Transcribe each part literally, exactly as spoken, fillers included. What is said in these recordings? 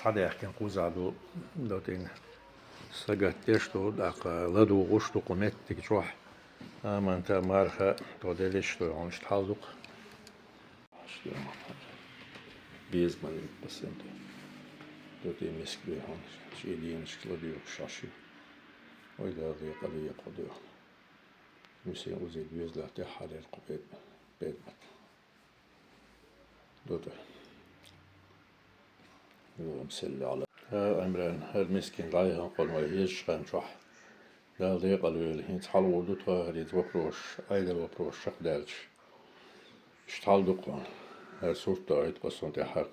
Хьадаьхкина кхузахь ду, дотӀина сагатдеш ду, тӀаккха ладугӀуш ду кху меттиг чохь. Аманта, марха, тхо делиш ду хьуна, иштта хьал ду-кх. Беза ма вина пасенто. ДотӀе миска бе хьуна, шен денашка ладугӀуш Ӏаш ю. Вай Дала декъала векъа дуьхьал. Мисен узи доьзалах тӀеххьара яра кху бед-, бедмат. ДотӀа. Аллахумма салли Ӏала. Ӏимран, хӀара мискин дӀайхьа къонахий хьежачу хан чохь. Дала декъала войла, хӀинца хьалагӀур ду тхо, хӀара иза вопрос, Ӏедал вопрос чекхдаьлча. Иштта хьал ду-кх хьуна. ХӀара сурт а Ӏуьйту-кх ас шуна тӀаьххьара.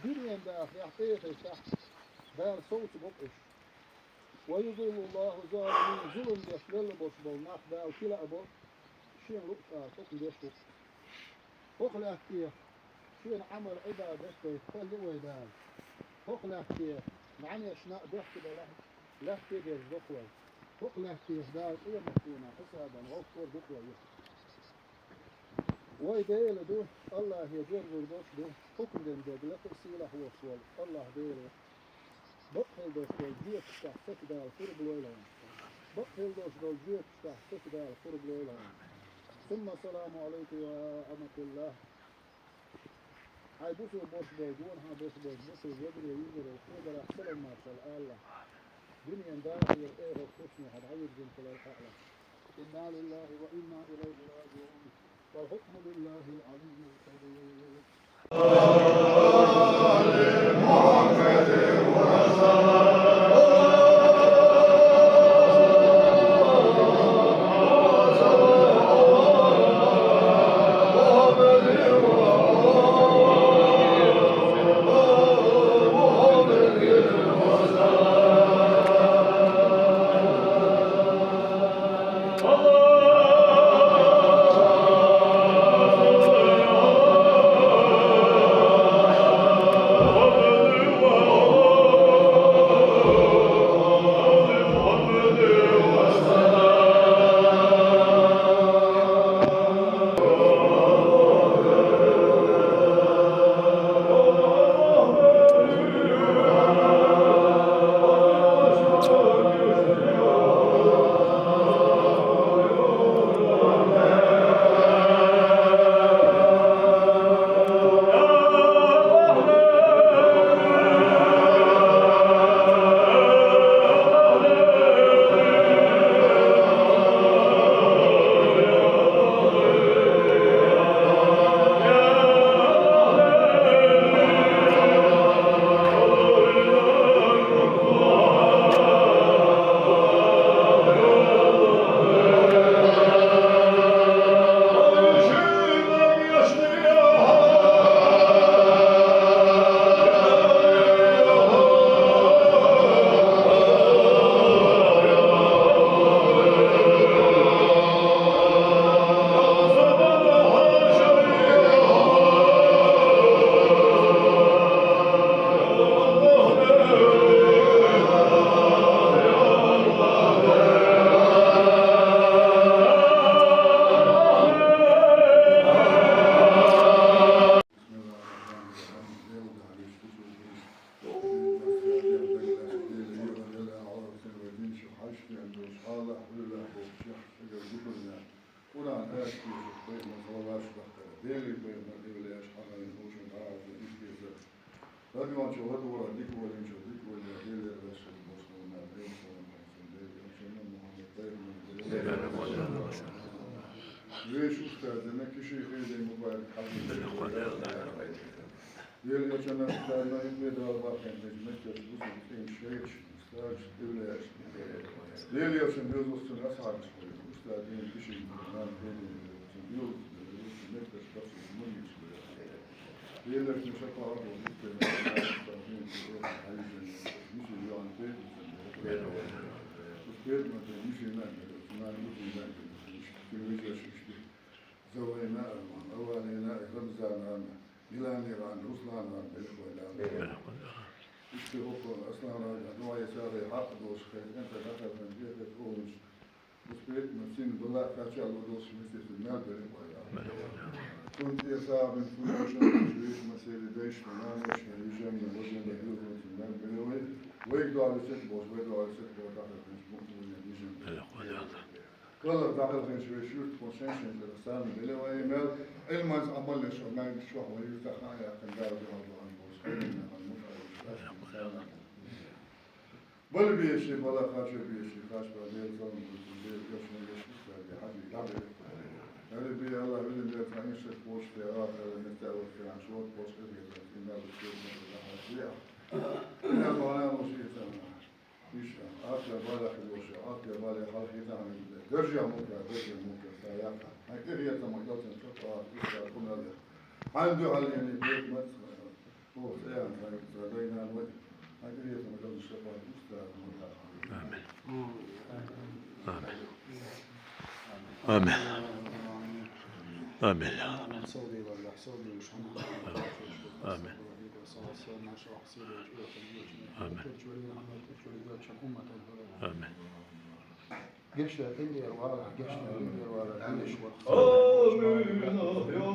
Дуьненан дахарехь, эхартахь Дала совцабо-кх уьш. ويضل الله الظالمين, зулам деш мел болуш болу нах Дала тила а бо, шена луъучу агӀор хӀукму деш ву. ХӀокху лаьттахь шена Ӏамал, Ӏибадат дайта кхолла вай Дала. ХӀокху лаьттахь маьӀнеш а дохкий делахь, лаьтта а дерзадо-кх вай. ХӀокху лаьттахь Дала къематдийнахь хьисабан гӀовттор ду-кх вай. Вай Дела ду, Аллахе дерзор долуш ду, хӀукму дина дерг лакха а, сийлахь а волуш волу Аллах Дела. Бакъ хила долуш долу жоьпаштахь сацадала пурба лойла хьуна. Бакъ хила долуш долу жоьпаштахь сацадала пурба лойла хьуна. ثم السلام عليك يا أمة الله. Хьайн бусулба болуш болу, гонахьа болуш болу бусулба вежарий, йижарий, хьоьгара салам-маршалла ала. Дуьненан дахарера эхартахь хьуна дӀавирзина хилар хаалахь. إنا لله وإنا إليه راجعون. والحكم لله العلي الكبير. Алхьамдулиллахь, бохуш, эгер гударна Къуръан аят дешаш, пайхамар салават бахкара, Деле пайхамар эвлаяш хьахайна, хӀушан дӀагӀаза, ишкеза. Радион чу ладугӀа дика валинчу, дика валия, Делера ваьшшал бошла, Дела, Дела, Мухьаммад пайхамар, Дела. Вешан устазана Киши Хьедай Мубарак хьафиз. Дела, Дела, Дала бахкан деш метташ бусург цӀен шайхаш, устазаш, эвлаяш. Дела, Дела, безуцун асхьабаш, устаз дин Киши Мубарак, Дела, Дела, безуцун метташ бахсус муниш. Дела, шапаат ва муттана, мисил ян педицан. Успеть мата мисил ян, мисил ян, мисил ян. Завайна Арман, Авалина Рамзан Арман, Миланира Руслан Арман, Белхвайна. Ишти хӀокхо Аслан Арман, дугӀа яцагӀи хьакъ долуш хезна, тӀаккха дахархӀун дехет олуш. Успеть ма цин была качал удолуш мисси мел Белхвайна. Цун тӀе сагӀин, цун башан, виш ма сели дайшна, нанашна, вижамна, вожамна, юргунцин мел Белхвай. Вай дугӀа яцет бош, вай дугӀа яцет бош, дахархӀун муъминин вижамна. Калла дахал хинчу вешан юртахула шен-шен тӀера санна белевай мел, Ӏилманца Ӏамал еш, наггаш чохь вай юртах хан яьккхина Дала дуьхьал бахьана болуш, хӀайринна хан мутӀахь йолуш, аьшкина санна. Бала беши, бала кхачо беши, кхачба Дела салам гуттар, Дела гешна геш устаде, хьади, дӀабе. Яри би Аллах, вилин Дела, цхьа иншат почте, ахара, меттаӀ ваккхиран, шот почте, Дела, инна бу шот меттаӀ, хьади. Инна бу Ӏамал шийтана. Иштта, Ӏафия бале хилоша, Ӏафия бале хьалхийтахьа, даржехь мукъа, даржехь мукъа, ца яккха. Хьайн тӀехьа ца ма йоцун ца тӀа, иштта кхунал яхь. Хьайн дуьхьал яни бекмац, о, цӀеян хьайн ца дайнан вай. Хьайн тӀехьа ца ма йоцун ца тӀа, иштта кхунал яхь. Амин. Амин. Амин. Амин. Амин. Амин. Амин. Гешна, эллер вара, гешна, эллер вара, гешна. Амин. Амин. Амин.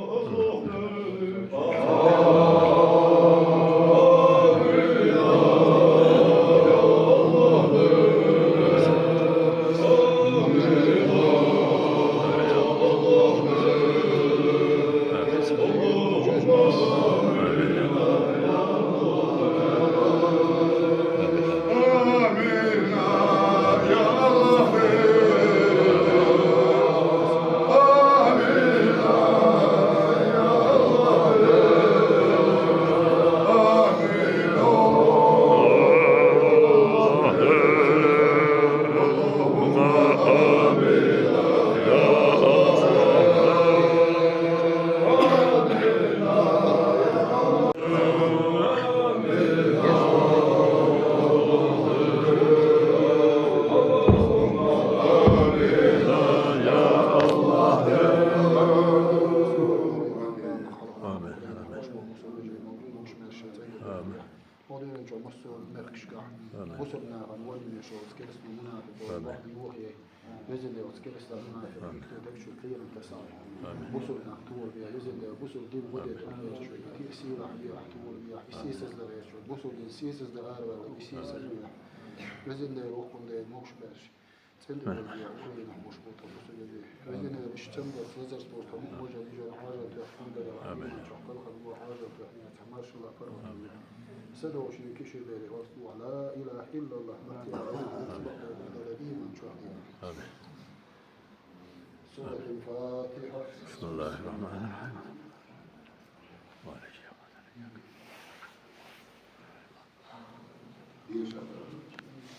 Бусурнахана валлине шоц керстна мунафикъ валлахӀи вохе. Везеле оц керстна мунафикъ дагчу кхерам тасал. Бусурнах тур бия, везеле бусур дин воде тур бия, ки сила хьия тур бия, сисаз дар бия, бусур дин сисаз дар арвала, ки сисаз бия. Везеле вохунде мокш берш. Центр бия, Украина муш буту бусур бия. Везеле шчам да сазар спорта, можа лижа, можа тя, кундара, чохкал хадва, можа тя. Тамашала парван. Садовши киши бери васту ла илагьа иллаллагь, маттия, иман чуахди. Амин. Суратул Фатиха. بسم الله الرحمن الرحيم.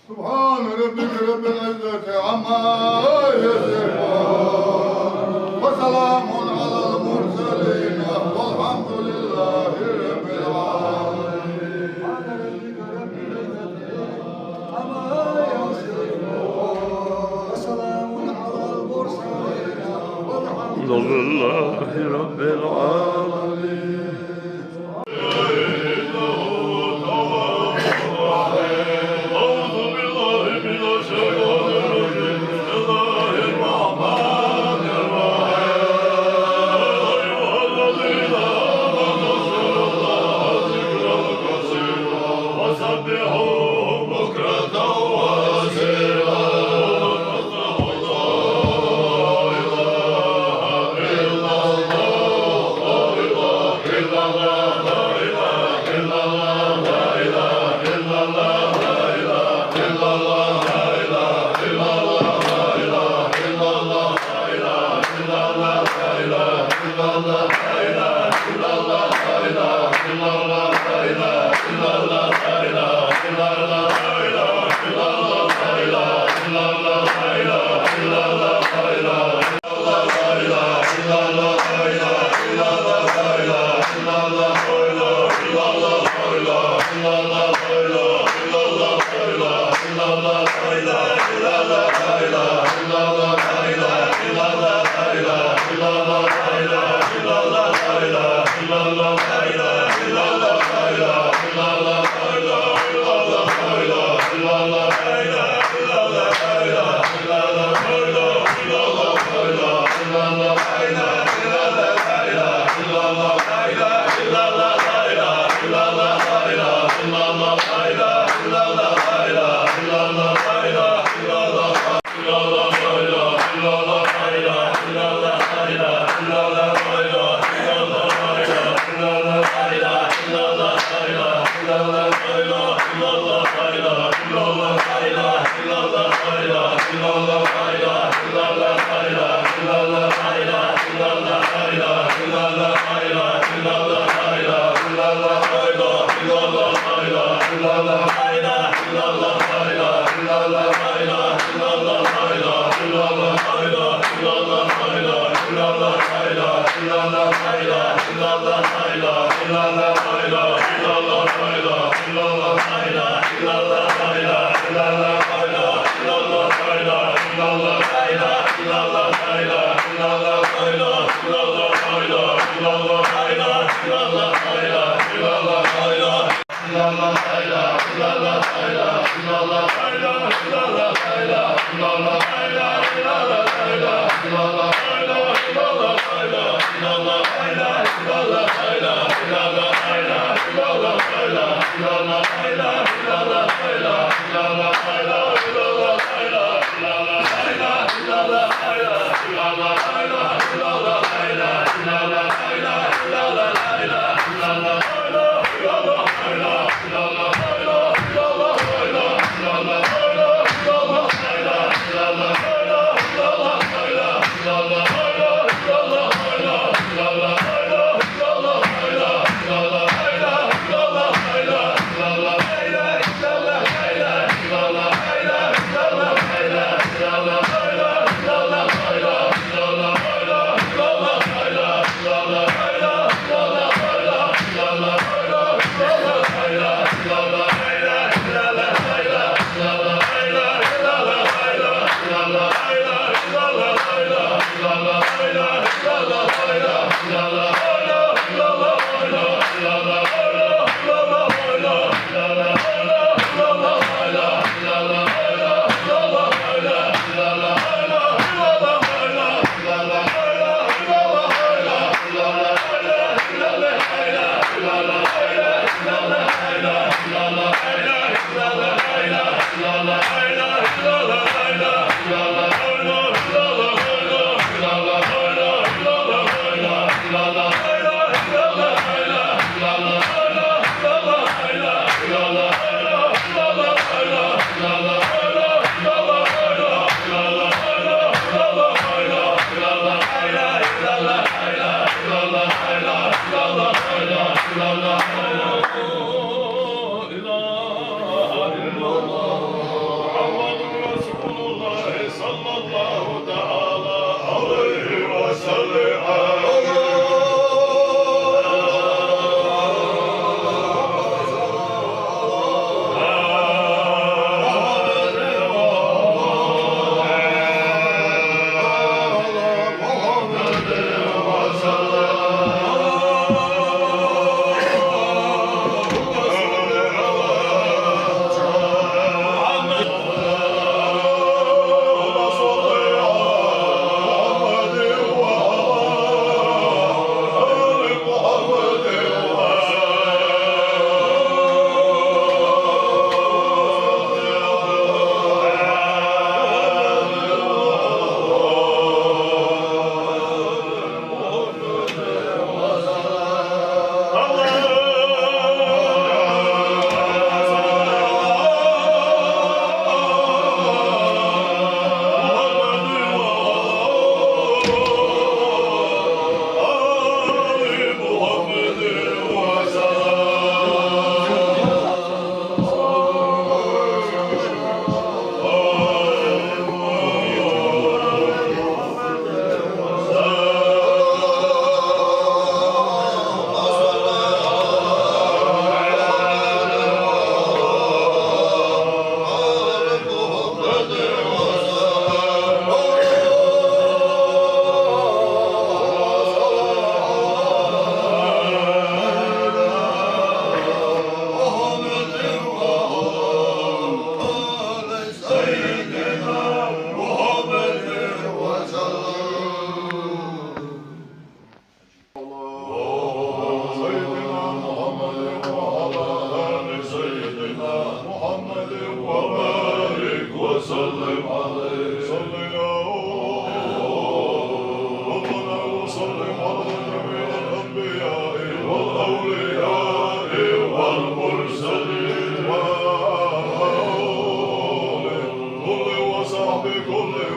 سبحان ربك رب العزة عما يصفون. وسلام على المرسلين والحمد لله رب العالمين. الحمد لله رب العالمين.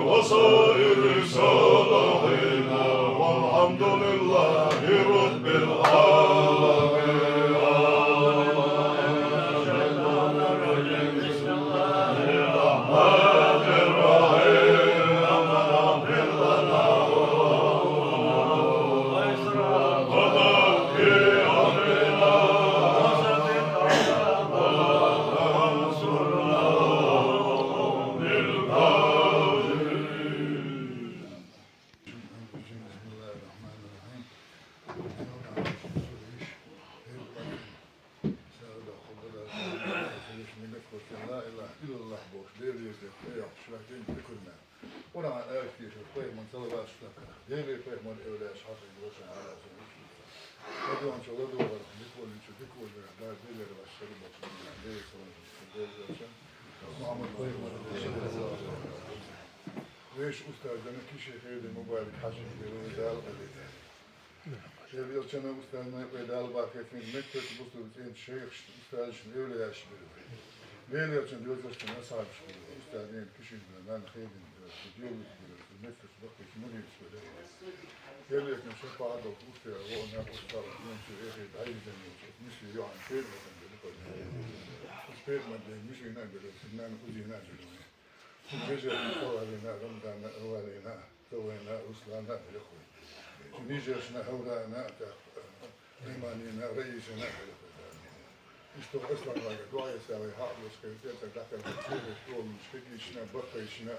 وسائر صالحينا والحمد لله رب العالمين. Ла илагьа иллаллагь бохуш, Делан еза, пайхамар шуьгахь дин пикрина. Къуръан аят дешар, пайхамар салават шуьгахь карахь. Делан пайхамар эвлаяаш хьалхара гӀошан гӀалашан. ЛадугӀанчо ладугӀар, дика волчо дика волчо, Дала Делера вац шари бохуш, Делан салам, Делан вац. Мухьаммад пайхамар. Вешан устаз дана Киши Хедин Мубарак-Хьажи, Дала къахетта. Шен элчанна, устазна вай Дала баркалла, меккерчу бусулба цӀеначу шайхашна, устазашна, эвлаяашна бирла. Делан элчанан доьзалшна, асхьабашна бирла. Устаз дена Кишин бирла, нана Хедин бирла, доьзалш бирла, меккерчу баккхийчу мурдашна бирла. Делан элчанан шапаӀат долчу устазна, устазна, динца эхе дӀайизина йолчу, мисли йоӀана Петаматана бирла. Оцу Петамат ден мисина а бирла, нана Узина а бирла. Вежарна Хьавалина, Рамзанна, Авалина, Товайна, Русланна а белахь вай. Нижершна Хьаврана, тӀаккха Иманина, Раисана а белахь вай. Иштта Аслан вайга дуӀа эца вай хьаалуш хир, тӀе даккхал хир, тӀе долуш хигишна, баккхийшна,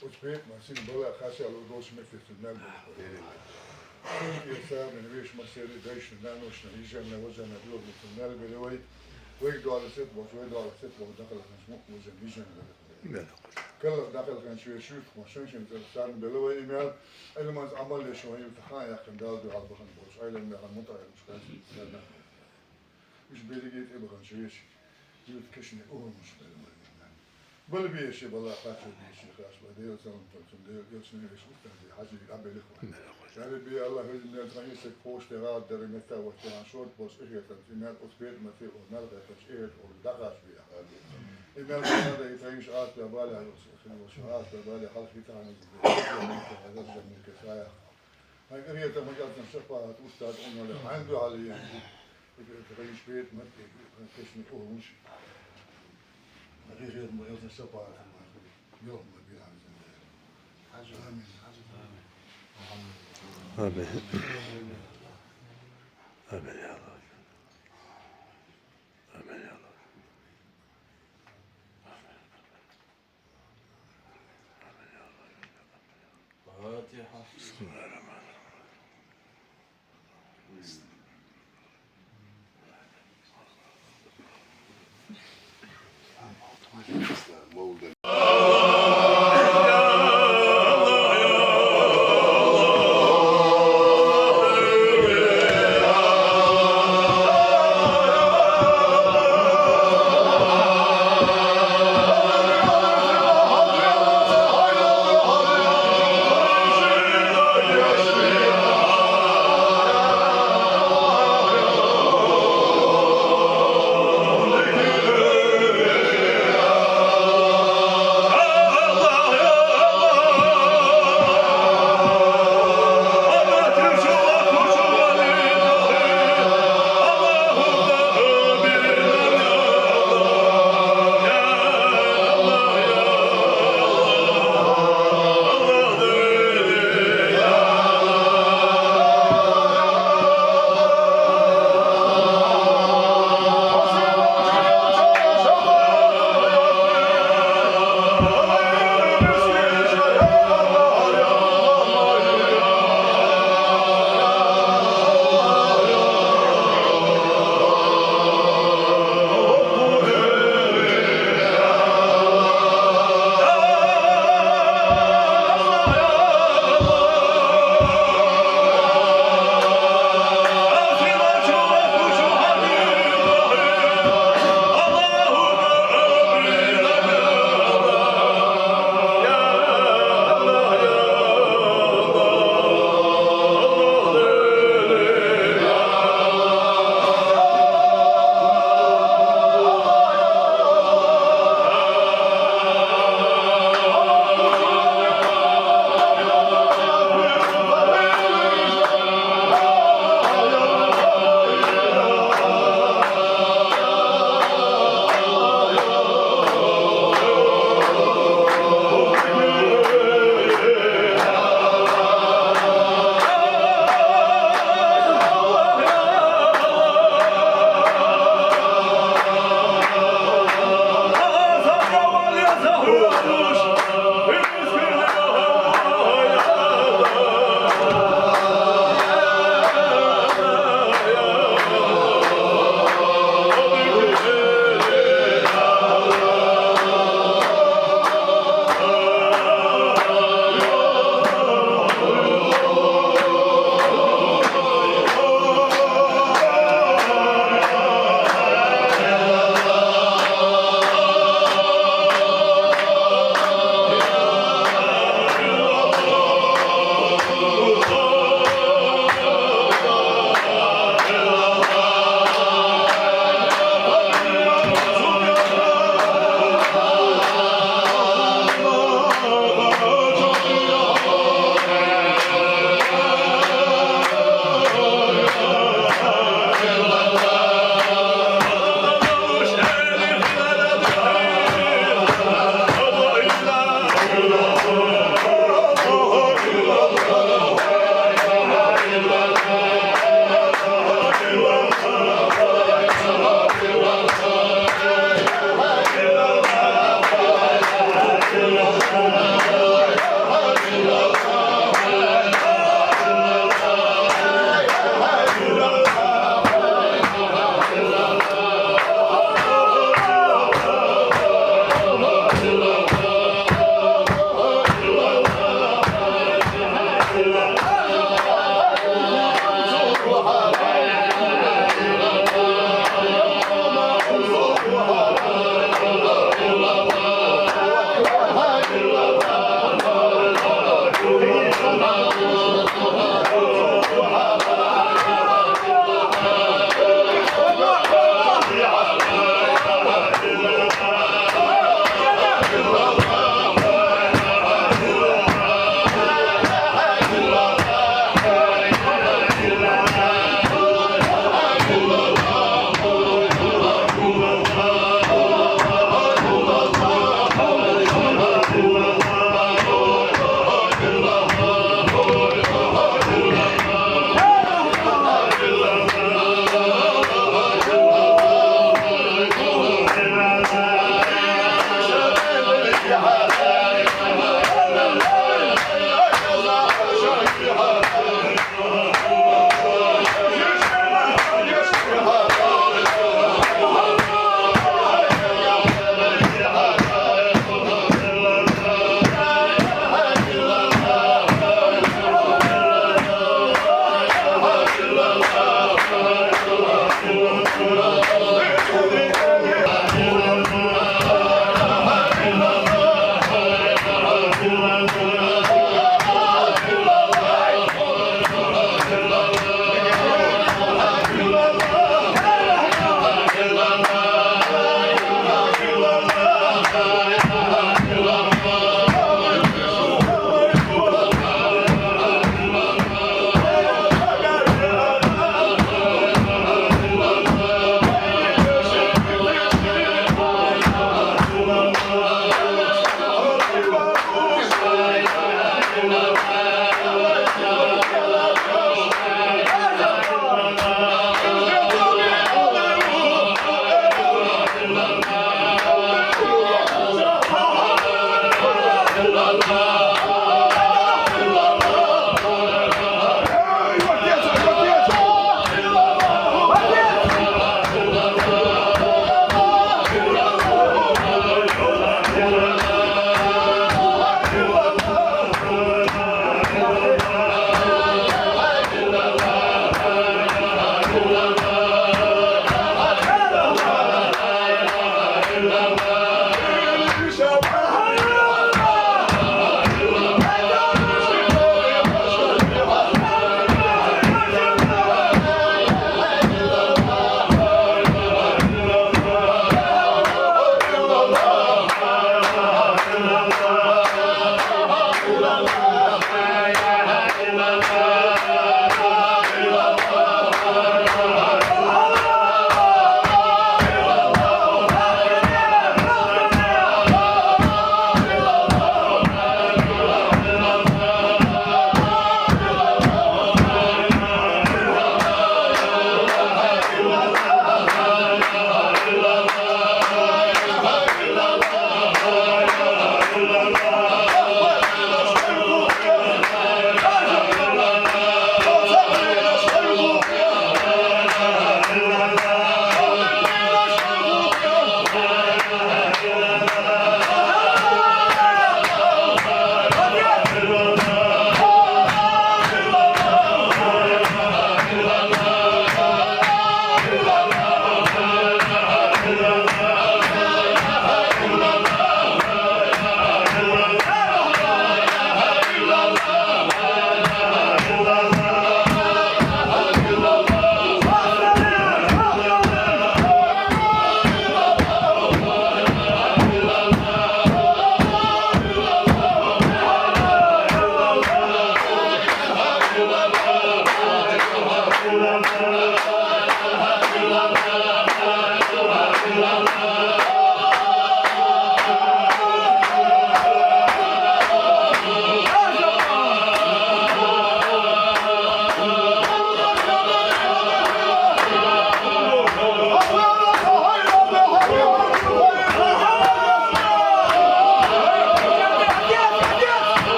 оцу Петамат син бала кхачалур долуш меттиг цунна мел белахь вай. Цунна тӀе сагӀина вешан массеран а дайшна, наношна, йижарна, важарна доьзална цунна мел белахь вай. Вайга дуӀа эца бохуш, вай дуӀа эца бохуш, даккхал хинчу мукъа важарна, йижарна белахь вай. Белахь. Кхаллах дӀакхелхина вешан юьртахоша шайн-шайн цӀарах царна белахь вай и мел, Ӏилманца Ӏамал деш вайн юьртахь хан а яьккхина, Дала дуьхьал бахана болчу Ӏеламнаха, мутаӀеламнаха, кхаьчна царна. Уьш берриге а тӀебаханчу вешан юьртан кешнийн угӀанаш белахь вай. Бала бешан бала, кхачо бешан кхачо, Делан салам хуьлда цунна, Делан элчанан вешан устазан Хьажин дӀабелахь вай. Белахь вай. Я Рабби, АллахӀ, везан Дела, тхан и стаг кхочушдан гӀалат дара, меттахь вахча, тхан шорта болчу къинхетамца и мел оцу Петамате, оцу мел кхетамца эхарта олу дӀакхачбе ахьа. И мел сан дай тайнаш Ӏазап балехь йолуш, хин йолуш Ӏазап балехь хьалхе тахьана иза. Хьайн къинхетам ма кӀелцина шапаӀат устаз Ӏуналла, хьайн дуьхьал ян. И тайнаш Петамат, и кешнийн угӀанаш. Хьайн къинхетам ма кӀелцина шапаӀат. Амин. Амин. Амин, я АллахӀ. Амин, я АллахӀ. Фатихьа. Бисмиллахьир-рахьманир-рахьим.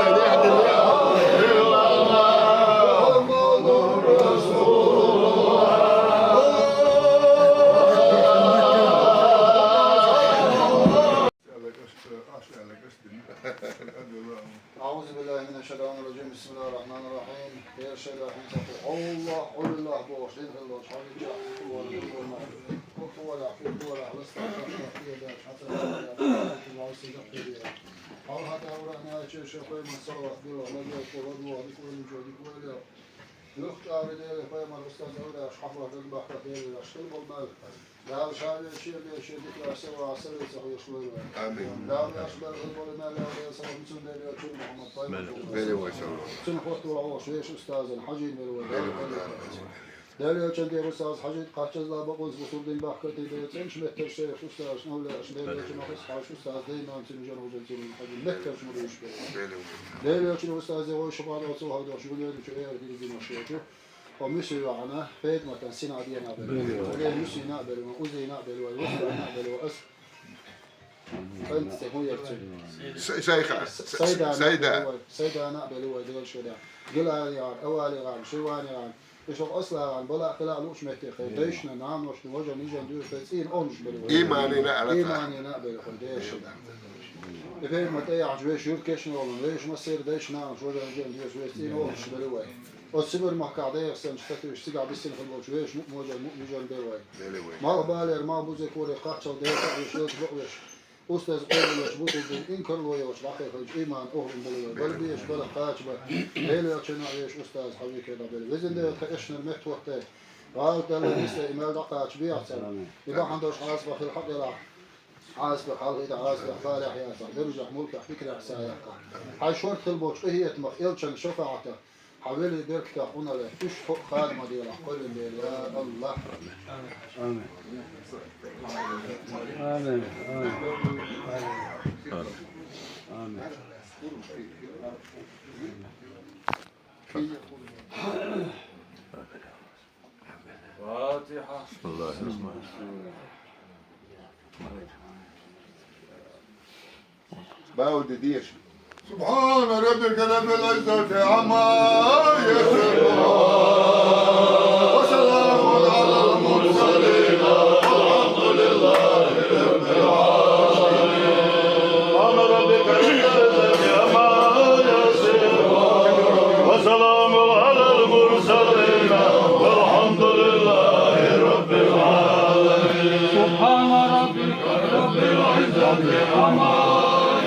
لا إله إلا الله محمد رسول الله. أعوذ بالله من الشيطان الرجيم. بسم الله الرحمن الرحيم. Дера шайга хӀинца хьо Аллах, Аллах бохуш, дин хилла долчу хьажийчохь, хӀутту вала, хӀутту вала, хӀутту вала, ластахь, ластахь, ластахь, ластахь, ластахь, ластахь, хьалха тавра аьлча, шен пайхамар салават била, ладоьгӀу, ладоьгӀу, дика вайна чу, дика вайна. Юха тӀаьхьа Дела, пайхамар устаз Ӏуьйраш, хьахор даг бахка Дела, хила болу мел. Дала ша вен, шен бен, шен дика лаьцна ва, аса вен ца хьоьжуш лойла. Амин. Дала аша бен хила болу мел, Дела, салам цунна Дела, чуьра Мухьаммад пайхамар. Бели вай салам. Цунна хӀотто вахош, вешан устазан, хьажийна бели вай. Бели вай, Дала. Дала йолчун дера устаз хьажийта кхаччазла бакъонца бусурдин бахка тӀе бен, цӀенчу меттара шайх устаз, овлияаш, Дала йолчун ахис хьажа устаз, дайман цуьнан жан хьужа цуьнан хьажа, меттарчу мур вуьш бен. Бели вай. Дала йолчун устазе вай шапӀат оцу хьал дош, гулерчу эр хилдина шоьчу. О муьсу вахана, Фейдматан сина а дена бен. Оге муьсина а бен, узина а бен, вай вустана а бен, ас. Фэнт се хӀун яр цу? Сай-, Сайха. Сайдана а бен, вай. Сайдана а бен, вай, Дела шеда. Гилали гӀар, авали гӀар, шивани гӀар. Ишох асла гӀар, бала хила луч метте хай. Дайшна, намношна, вожа, нижан дюр, хай, цӀин онуш бен, вай. Иманина а лата. Иманина а бен, вай, Дела шеда. Фейдмат а яхаш, веш юркешна олун, веш масер дайшна, вожа, нижан дюр, веш цӀин онуш бен, вай. Оцу Сибар махкахь дехсанчу статуьйш цигахь биссина хила болчу вешан муъ-, можар муъ-, вижар бен вай. Бели вай. Малхбалера, малхбузе коре кхаччалц дехар а веш, елча бакъ веш. Устаз къобалвеш, бусурдин инкарло йолчу дӀакхайкхинчу иман охӀлун бен вай. Бала беш, бала кхача бан. Дела йолчунна а веш устаз хьажи кхедӀа бен. Везан Дела, тхан эшнара меттахӀотта. ГӀалат Далла нисса и мел дӀакхача бехьа царна. И бахьана долуш хьасба хила хьакъ елахь. Хьасба хьалхида, хьасба балехь яцахь, даржехь, мулкехь, пикрехь са яккха. Хьайн шорта хила болчу къинхетамах, элчан шафаӀатах. Хьан велий беркатах Ӏунале, уьш хӀокху хадама делахь, кхоьллина Дела, я АллахӀ. Амин. Амин. Амин. Амин. Фатиха. Бисмиллахир-рахманир-рахим. Бауди деш. سبحان ربك رب العزة عما يصفون. وسلام على المرسلين. والحمد لله رب العالمين. سبحان ربك رب العزة عما يصفون. وسلام على المرسلين. والحمد لله رب العالمين. سبحان ربك رب العزة عما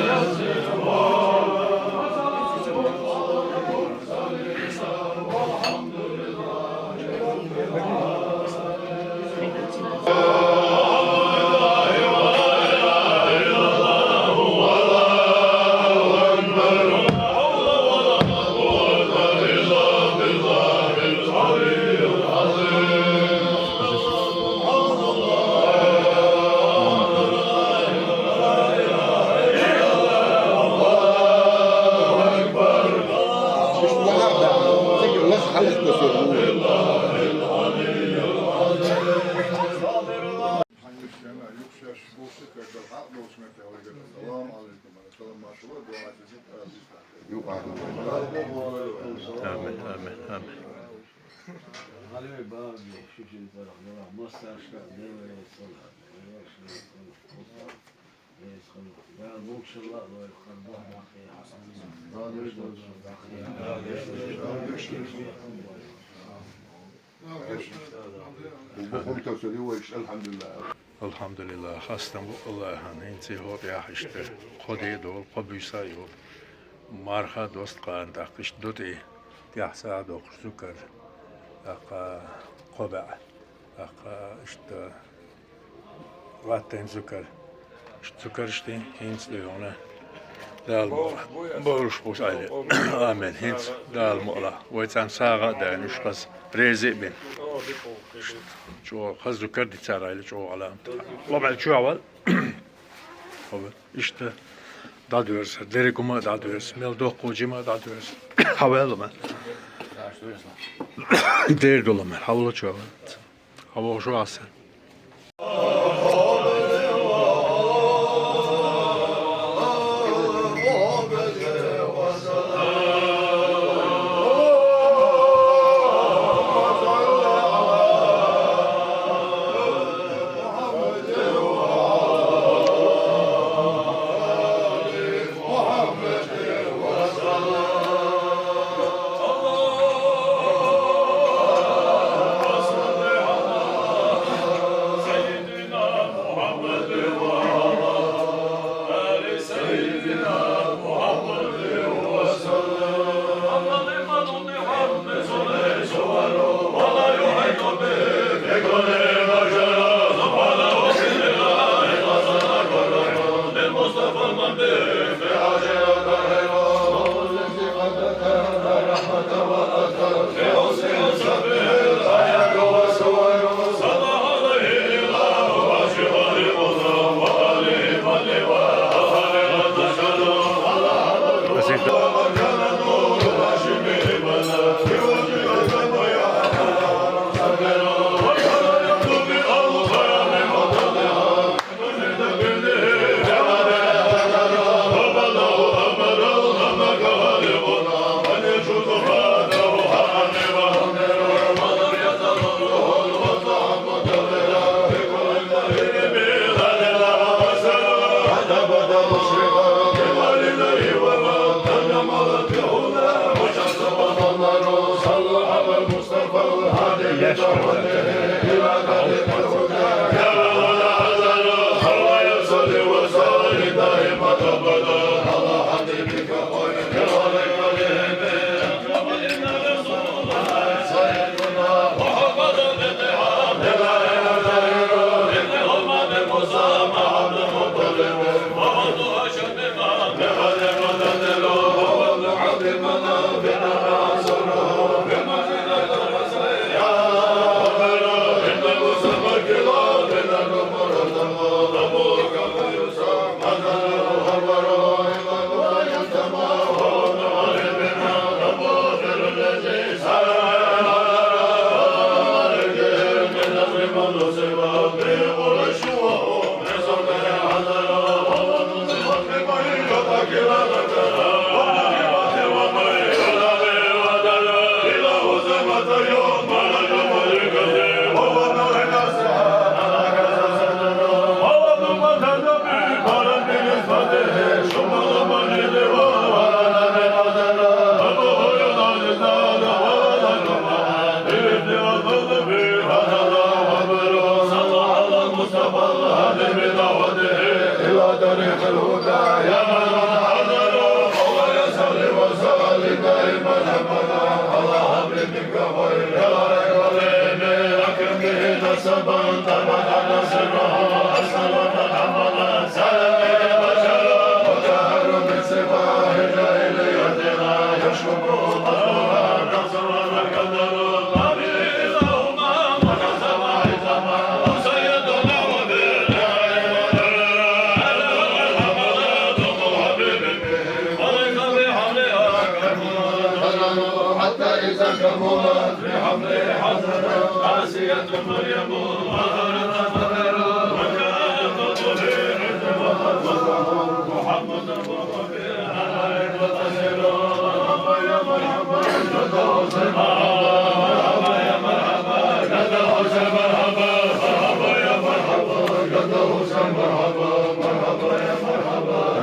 يصفون. Yok, abi. Amin, amin, amin. الحمد لله. الحمد لله. Хастам бу Аллахӏан, хӀинца хӀотӀ яхь иштта. Кхо де долу, кхо буьйса йолу. Марха доста кхана, тӀаккха иштта ду тӀе. ТӀехь сагӀа доккхуш зукар. ТӀаккха кхо баьӀ. ТӀаккха иштта латтийна зукар. Иштта зукарш тӀе хӀинца ду хьуна. Дала мукъ лахь. Бовлуш бу айла. Амин. ХӀинца Дала мукъ лахь. Вай цӀан сагӀа а даьлла, уьш хаза рези а бина. ЧӀогӀа хаза зукар дицара айла, чӀогӀа Ӏаламат. Ломал чу а вал. Иштта дӀадоьрзу, дерриг хӀума а дӀадоьрзу, мел доккхо жима а дӀадоьрзу. Хьаваьлла ма. Дер долу ма, хьавола чу а вал. ХьавогӀу шу а сан.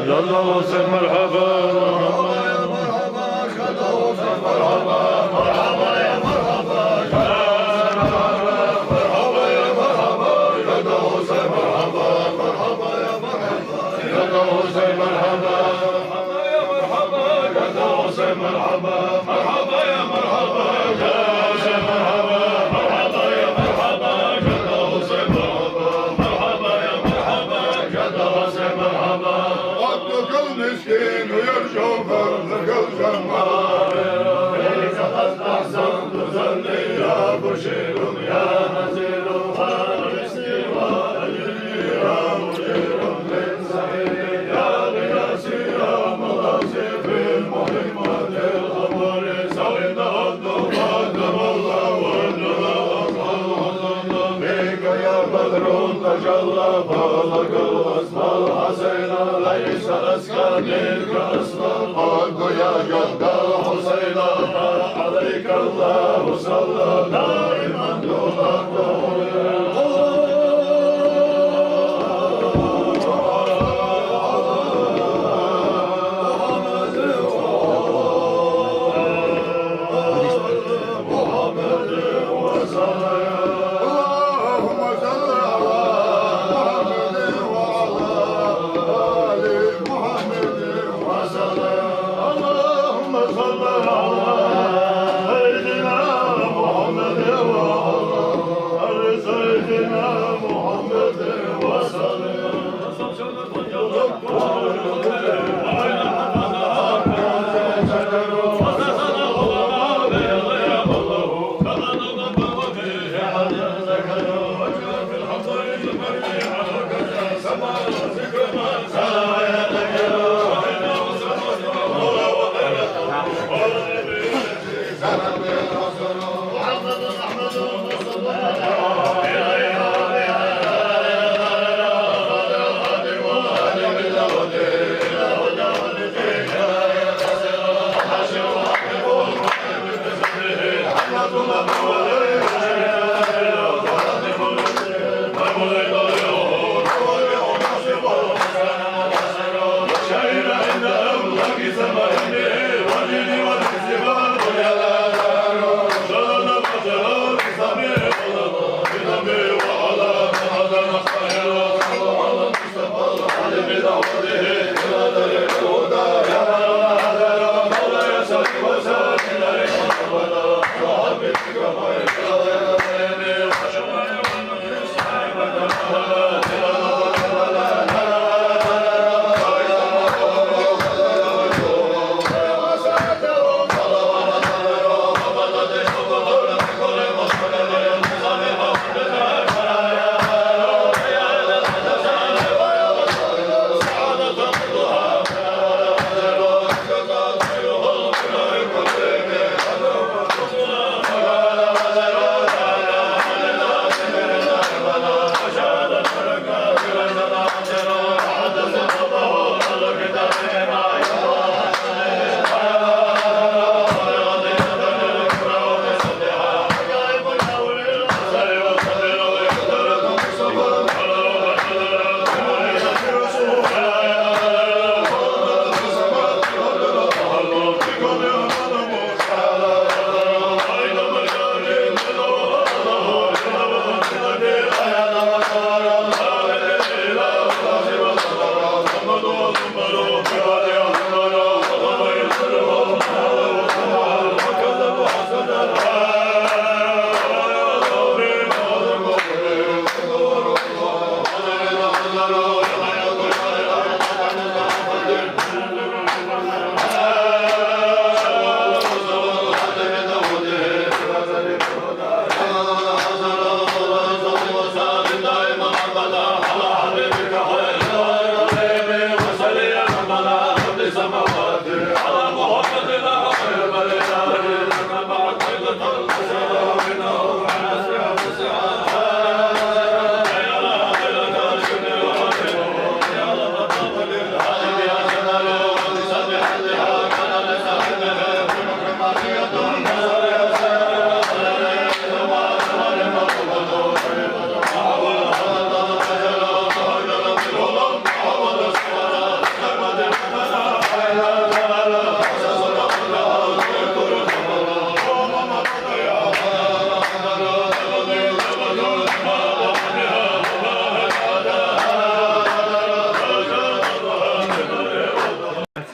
يلا حسين، مرحبا. Miskin, uyar şoför, zırgıl şamar. اللهم صل على محمد وعلى آل محمد وسلم. اللهم صل على سيدنا محمد وعلى آل سيدنا محمد وسلم.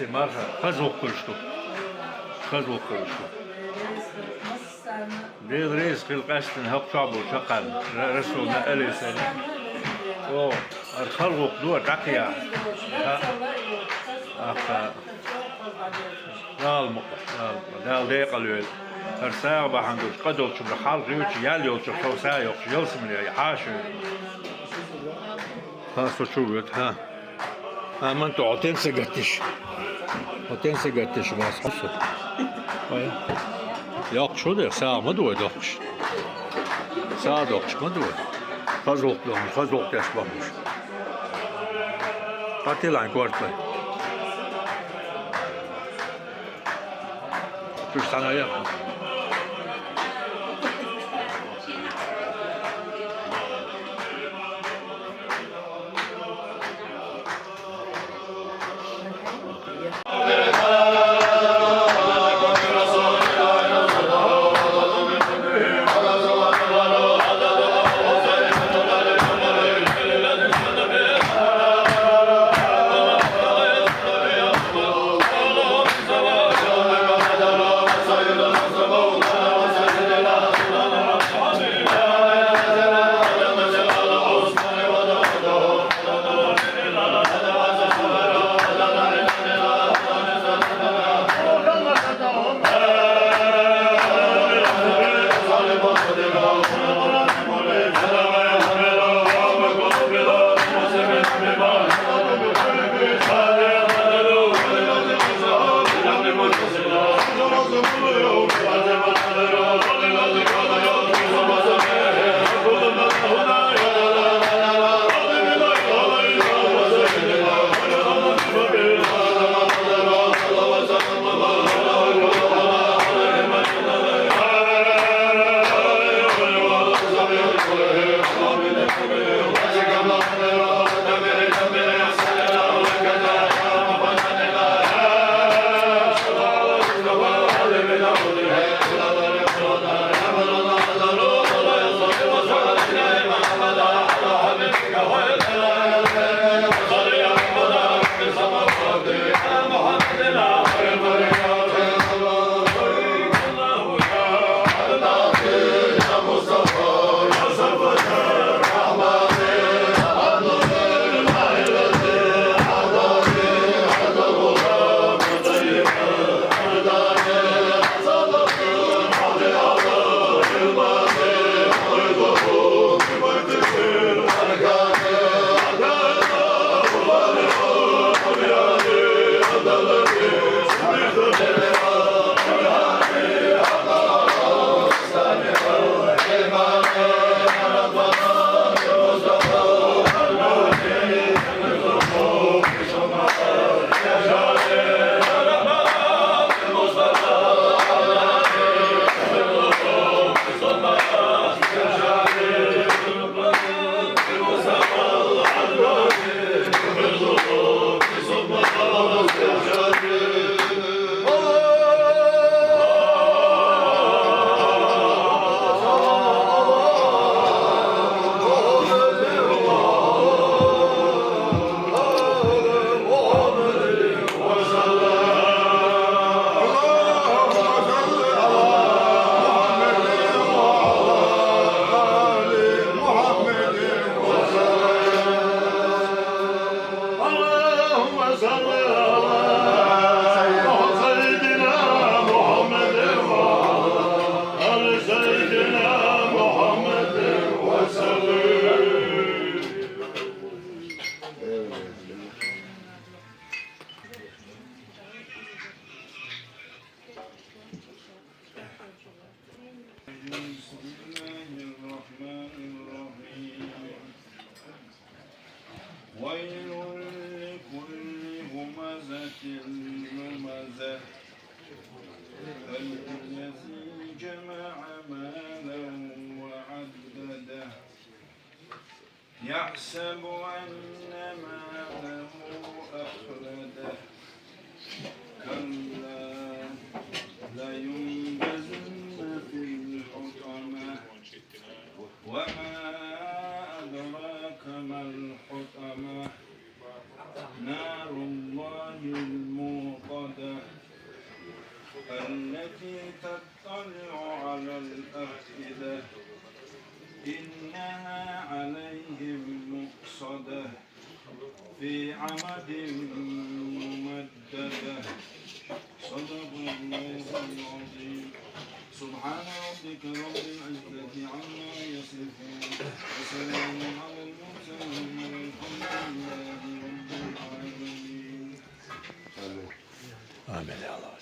Марха, хаза воккхуш ду. Хаза воккхуш ду. Дела реза хила къаьстина хӀокху чохь болчу хӀокхарна, Ра-, Расулна, Алисана. О, ара хала воккха ду, дӀакхехьа. Ха. Ахка. Дала мукъ, Дала мукъ. Дала декъала йойла. ХӀара сагӀа бахьана долчу къа долчуьра хьалха йоьдучу, ял йолчуьра хьо са йоккхуш, ялсамане яй, хьаша йойла. Хан со чу воьду, ха. Аман ту хьо тенса гатиш. Хьо тенса гатиш, вас хьо со. Ой. Йоккхуш хӀун де, сагӀа ма ду вай доккхуш. СагӀа доккхуш ма ду вай. Хаза воккха ду, хаза воккха деш бохуш. Къатилайн корта. Уьш цхьаьна яхна. اللهم صل على سيدنا محمد وعلى آل سيدنا محمد وسلم. بسم الله الرحمن الرحيم. ويل لكل همزة لمزة الذي جمع مالا وعدده يحسب أن ماله أخلده كلا لينبذن في الحطمة وما أدراك ما الحطمة نار الله الموقدة التي تطلع على الأفئدة إنها عليهم مؤصدة في عمد ممددة. صدق الله العظيم. سبحان ربك رب العزة عما يصفون. وسلام على المرسلين والحمد لله رب العالمين. Amin, ya Allah.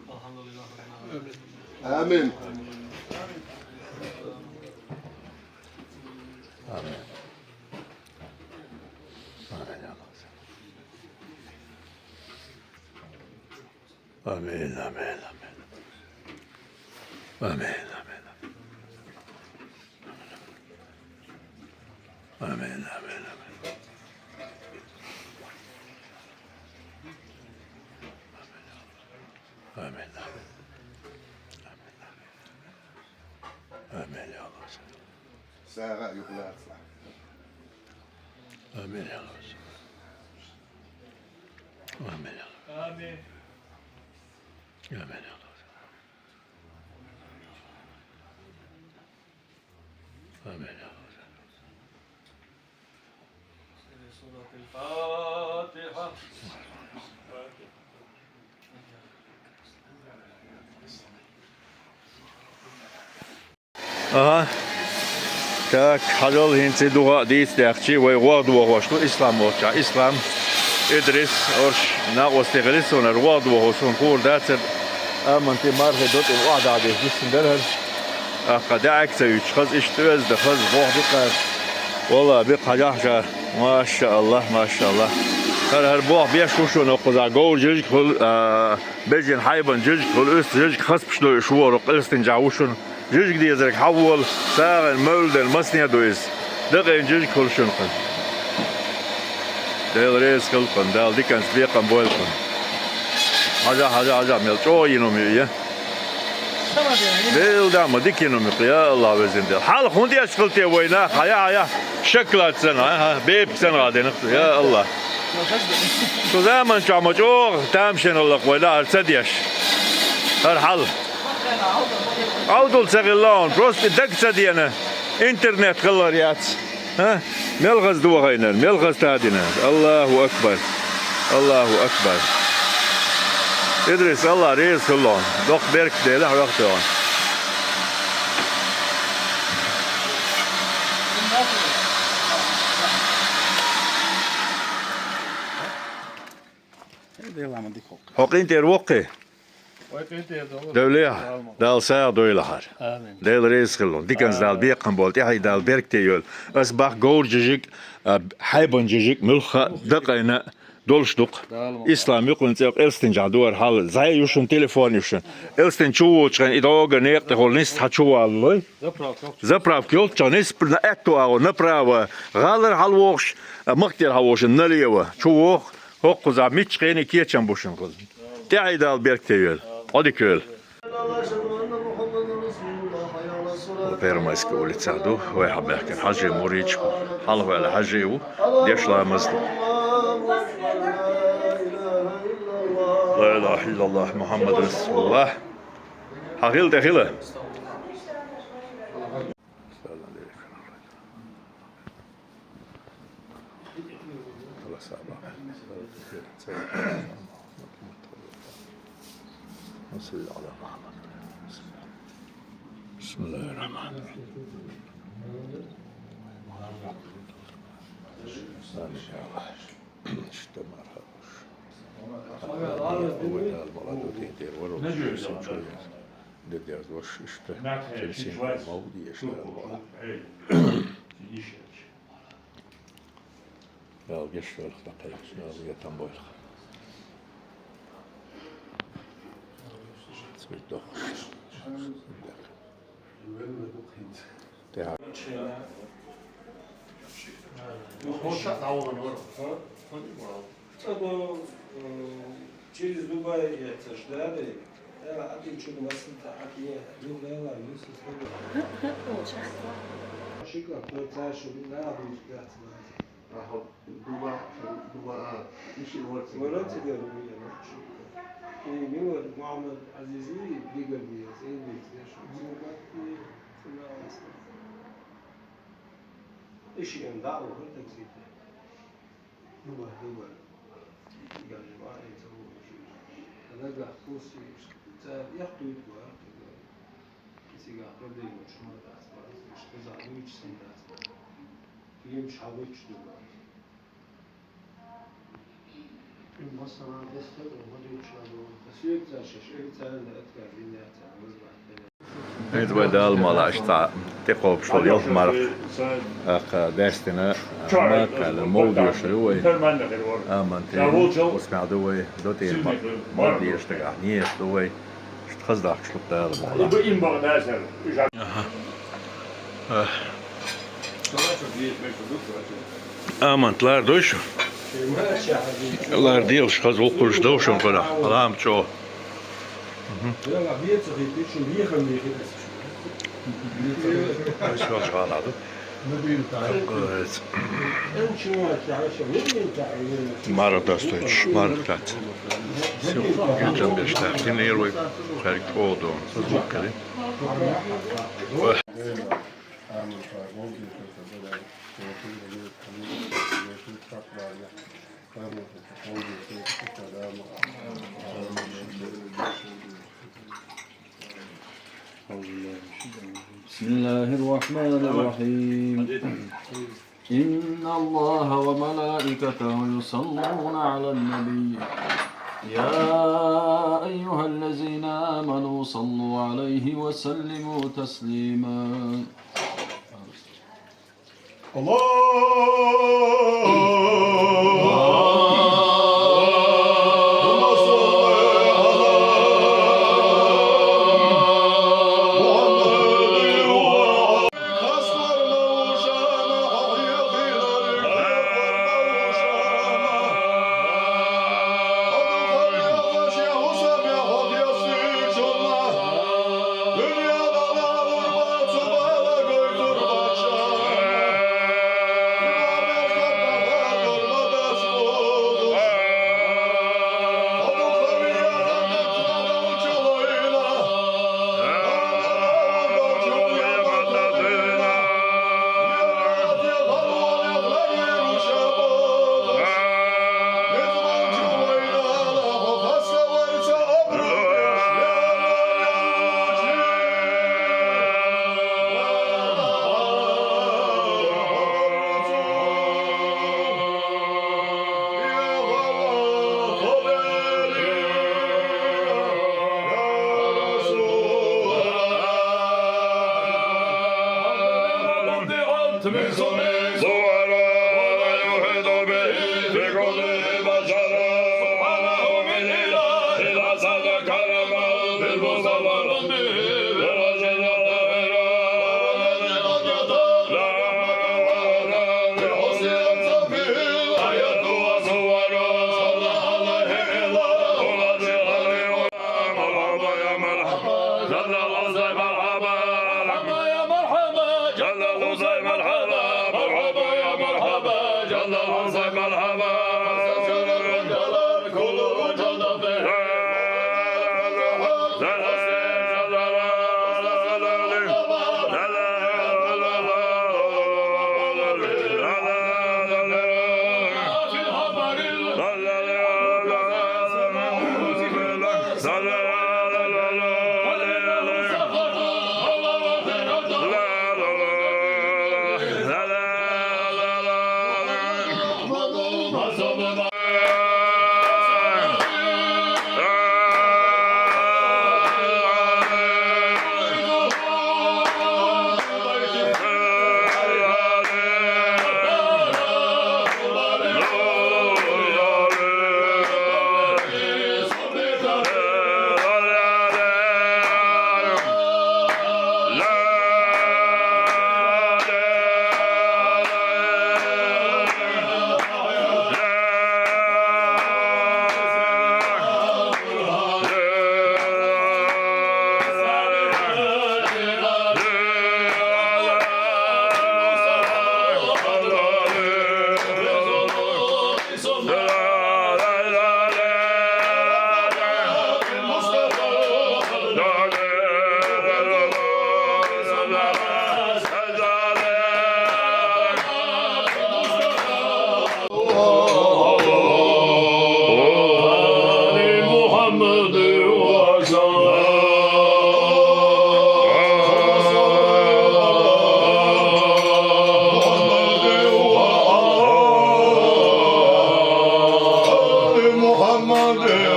الحمد لله رب العالمين. آمين. Amin. Amin, ya Allah. Amin, amin, amin. Amin, amin, amin. Amin, amin, amin. Amin, amin. Amin, amin. Amin, ya Allah. Sağa yukarı atla. Amin, ya Allah. Amin, ya Allah. آمين. Amin, ya Allah. Amin, ya Allah. سورة الفاتحة. Ага. Так, хьажал хӀинца и дугӀа а дийца даьхчи, вай гӀо дохош ду Ислам волча. Ислам, Идрис, орш накъостий гӀели сонар гӀо дохо сон кур дацар. Аман ти мархи дотӀи охьадагӀдеш диссин дара хӀара. Ахка даьӀаг ца юьтуш, хаза иштта оьзда, хаза бохь бикъар. Валла, бикъ хьажахь ша. Маша Аллах, маша Аллах. ХӀара, хӀара бохь беш хӀушуна оккхуза говр жижиг хуьлу, а, бежин хьайбан жижиг хуьлу, уьст жижиг хазпаш ду уьш вору, къилстинчахь ву шуна. Жижиг дезарг хьавволу, сагӀина, мевлден, масне ду иза. Дакъина жижиг хуьлу шуна кхин. Дела реза хила кхин, Дала диканца бекхам бойла кхин. Хьажа, хьажа, хьажа, мел чӀогӀа йина ю я. Дела да ма дика йина ю, я Аллах везин Дела. Хьалха хӀун деш хила те вай нах, хьая, хьая, шоколад санна, а, бепиг санна гӀа дина, я Аллах. Цу заман чохь ма чӀогӀа тамашийна лакха вай лахьара ца деш. ХӀара хьал. Ӏовдал ца хилла хьуна, просто даг ца дена, интернет хилар яц. ХӀа? Мел хаза дохайнар, мел хаза тадинар. Аллаху акбар. Аллаху акбар. Идрис, Аллах реза хилла хьуна. Доккха беркат делахь вахтехь. Хьо къинтӀера воккхий? Вай къинтӀера долу. Девлехьа, Дала сагӀа дойла хьара. Амин. Дела реза хилла. Диканца Дала бекхам болу, тӀаьхье Дала беркате йойла. Ас бах говр жижиг, а, хьайбан жижиг, муьлхха а дакъайна долуш дукха. Ислам юкъанца къелстинчохь дуара хьал. Зай ю шун, телефон ю шун. Элстин чу вочу хен и догга некъ тӀехула нист хьан чу валлой? Заправка йолччохь нист на аьтту агӀо, направо. ГӀалара хьал вохуш, а, махкера хьал вохуш, налево. Чу воху, хӀокхузахь мичча хене кечам бу шун хуьлу. ТӀаьхье Дала беркате йойла. Ӏодика йойла. Первомайская улицахь ду, вай хьан баьхкина хьажи мурича, хьалхаваьлла хьажи ву, деш ламаз ду. Ла илаха иллаллах, Мухаммад расулуллах. Хьан хила тӀе хила? بسم الله الرحمن الرحيم. آمين يا الله. Иштта марха. Ой, Дала, молодой ден дер варо, сум чуяр. Де дер вош иштта. Кемсин мавди иштта. Дала геш велх дакхайх, Дала етам бойлх. Цуй дохуш. ЦӀа до, э, через Дубай яцаш, да, дай? Э, а ты чё, масло-то, а ты, ну, да, ладно, ну, всё, всё. Шикла, кто это, что, да, будет, да, да. Аха, Дуба, Дуба, а, иши варци. Варци, да, ну, я, ну, шикла. Э, мила Мухьаммад Ӏазизи, дигар диэс, э, диэс, я шу. Мухьаммад, э, цӀена аста. Иши эн дагӀа вахар такси тӀа. Дуба, дуба. Даже ва, э, цо вахар. Ана гахкуси, ца, яхтуйт ва, цига проблема шума дац ва, иш куза дуйч син дац ва. Ким шабуч дуба. Эд вай Дала мала аш цхьа тӀекхобуш долу ялх марха, тӀаккха даьстина, амма кхаьлла мовла дешар ю вай. Амма тӀе, усмех ду вай, до тӀера ма-, мовла дешар дагахь, нехаш ду вай. Иштта хаза дахкаш луп Дала мала. Аха. Амант, лар дой шу? Лар делаш хаза вукхуш дов шун кара. Алам чо. Ай, шо жана ду. Мара достойч, мара кац. Сил гичам беш та. Дин лер вай. Харик чо дон. Хаза вукхари. بسم الله الرحمن الرحيم. إن الله وملائكته يصلون على النبي. يا أيها الذين آمنوا صلوا عليه وسلموا تسليما.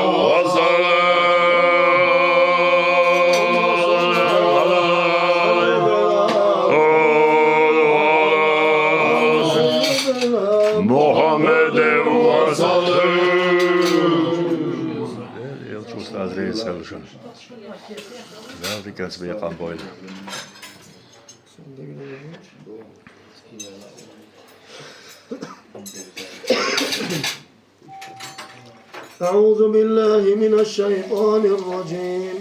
وصل على محمد وسلم. Элча устаз реза хуьлда шуна. Дала диканца бекхам бойла. أعوذ بالله من الشيطان الرجيم.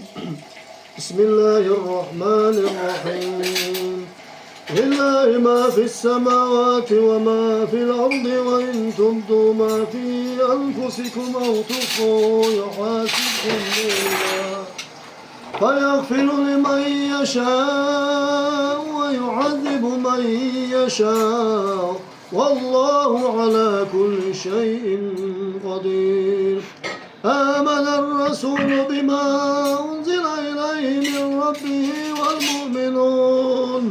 بسم الله الرحمن الرحيم. لله ما في السماوات وما في الأرض، وإن تبدوا ما في أنفسكم أو تخفوه يحاسبكم به الله، فيغفر لمن يشاء ويعذب من يشاء، والله على كل شيء قدير. آمن الرسول بما أنزل إليه من ربه والمؤمنون،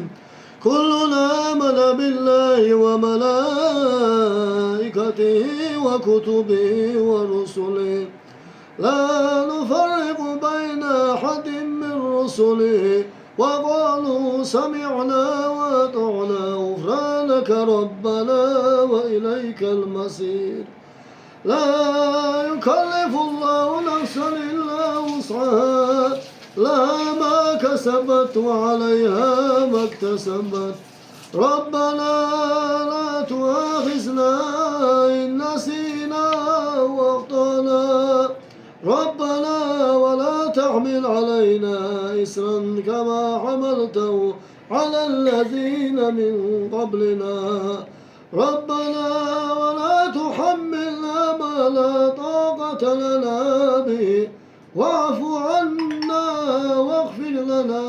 كل آمن بالله وملائكته وكتبه ورسله، لا نفرق بين أحد من رسله، وقالوا سمعنا وأطعنا غفرانك ربنا وإليك المصير. لا يكلف الله نفسا إلا وسعها، لها ما كسبت وعليها ما اكتسبت. ربنا لا تؤاخذنا إن نسينا أو أخطأنا. ربنا ولا تحمل علينا إصرا كما حملته على الذين من قبلنا. ربنا ولا تحملنا ما لا طاقة لنا به، واعف عنا واغفر لنا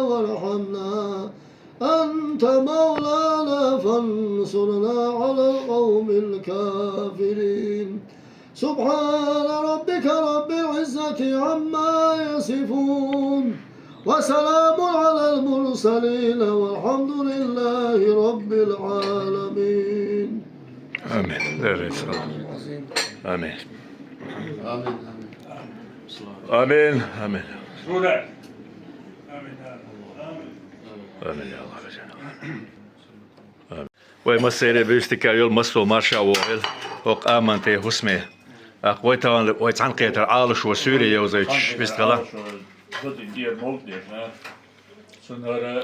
وارحمنا، أنت مولانا فانصرنا على القوم الكافرين. سبحان ربك رب العزة عما يصفون، وسلام على المرسلين، والحمد لله رب العالمين. آمين. لا إله إلا الله. آمين. آمين، آمين. آمين، آمين. آمين يا الله. آمين. Вай массеран а буьйса дика йойла, массо а марша вогӀийла хӀокху аманте хӀусаме. ТӀаккха вай тахана, вай цхьаьнакхетар Ӏалашо суьйре йовзуьйтуш вистхила. Цунна хӀара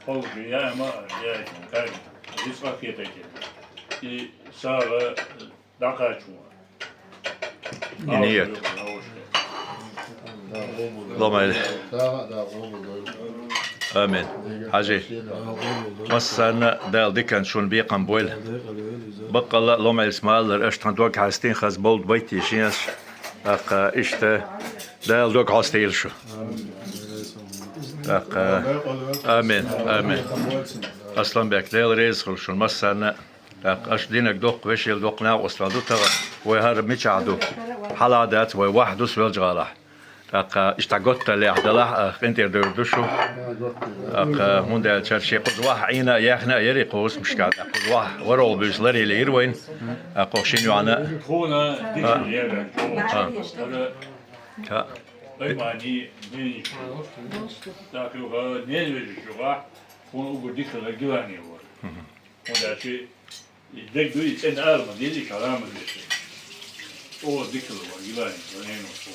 кховжа яа ма яйтина, кхаьрга рицкъа а кхетайтина. И сагӀа дӀакхачо. И ният. Ломайла. Амин. Хьажи. Массарна а Дала диканца шуна бекхам бойла. Баккъалла а Ломайлас ма-аллара, аша тхан дог хьаьстина, хаза мовлид байт йийшина аш. ТӀаккха иштта Дала дог хьостийла шу. ТӀаккха, амин, амин. Асланбек, Дела реза хуьлда шуна массарна а. ТӀаккха аша динарг доккха, вешин доккха накъосталла ду тахана. Вай хӀара мичахь ду? Хьалха дац, вай вахь ду Соьлжа-ГӀалахь. ТӀаккха иштта готталлехь далахь а, къинтӀера довр ду шу. ТӀаккха хӀунда аьлча шен кхуза вахь Ӏийна а, яьхна а яра кху хӀусамашка. ТӀаккха кхуза вахь ворхӀалгӀа буьйса ларъелла йира вайна. ТӀаккха кху шина юьхьана а. Тхуна дика лера, тхуна. ХӀа. Паймани, мийша. ТӀаккха юха ненавижу юха, тхуна угу дика лера Гилани вара. ХӀунда аьлча и дерг ду, и цӀена ала ма деза, и шарам ма деза. О, дика лера вай Гилани, вай ненавижу.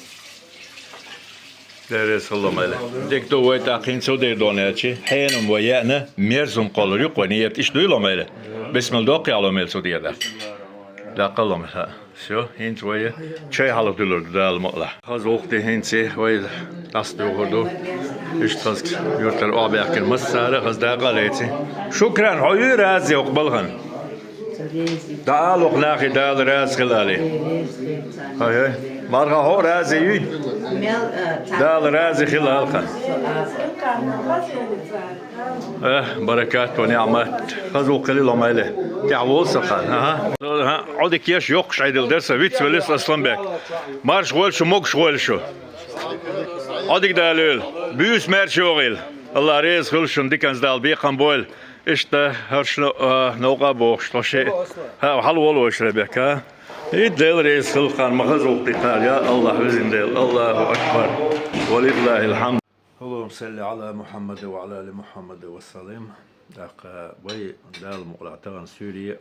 Дера салам Ӏалайкум. Дика ду вай тӀаккха хӀинца хӀун дийр ду аьлча, хьенан вай яьхна, мерза хӀума кхоллар юкъа вай ниет, иштта дуй, Ломайла? Бисмилла доккхий, Ломайла, цу дера. Даккха, Ломайла. Всё, хӀинца вай чай хьалха дуьллур ду, Дала мукъалахь. Хаза гӀуллакх ду хӀинца, вай дӀасадуьйхур ду. Иштта хаза юьртара охьабаьхкина массара а хаза дакъа а леций. Шукран, хьо юй рази хӀокху балхана? ДӀаала хӀокху нахе, Дала рази хила алий. Хай, хай. Марха, хьо а рази юй? Дала рази хила алий хьан. Э, баракат ва ниӀмат. Хаза гӀуллакх хили, Ломайла. ТӀаьхьа волу сан хан. Аха. Аха, Ӏодика еш, йоккхуш Ӏедал дара сан, вицвелира сан, Асланбек. Марша гӀойла шу, могуш гӀойла шу. Ӏодика далийла. Буьйса маьрша йогӀийла. АллахӀ реза хуьлда шуна, диканца Дала бекхам бойла. Иштта хӀорш но-, а, новкъа а бохуш, тхо шиъ. ХӀа, хьала волу вайша, Ребекка, а? И Дела реза хилва кхарна, ма хаза гӀуллакх ди кхарна, я АллахӀ, везан Дела, АллахӀу акбар, ва лиллахӀил хьамд. اللهم صل على محمد وعلى آل محمد وسلم. ТӀаккха вай Дала мукъалахь тахана суьйре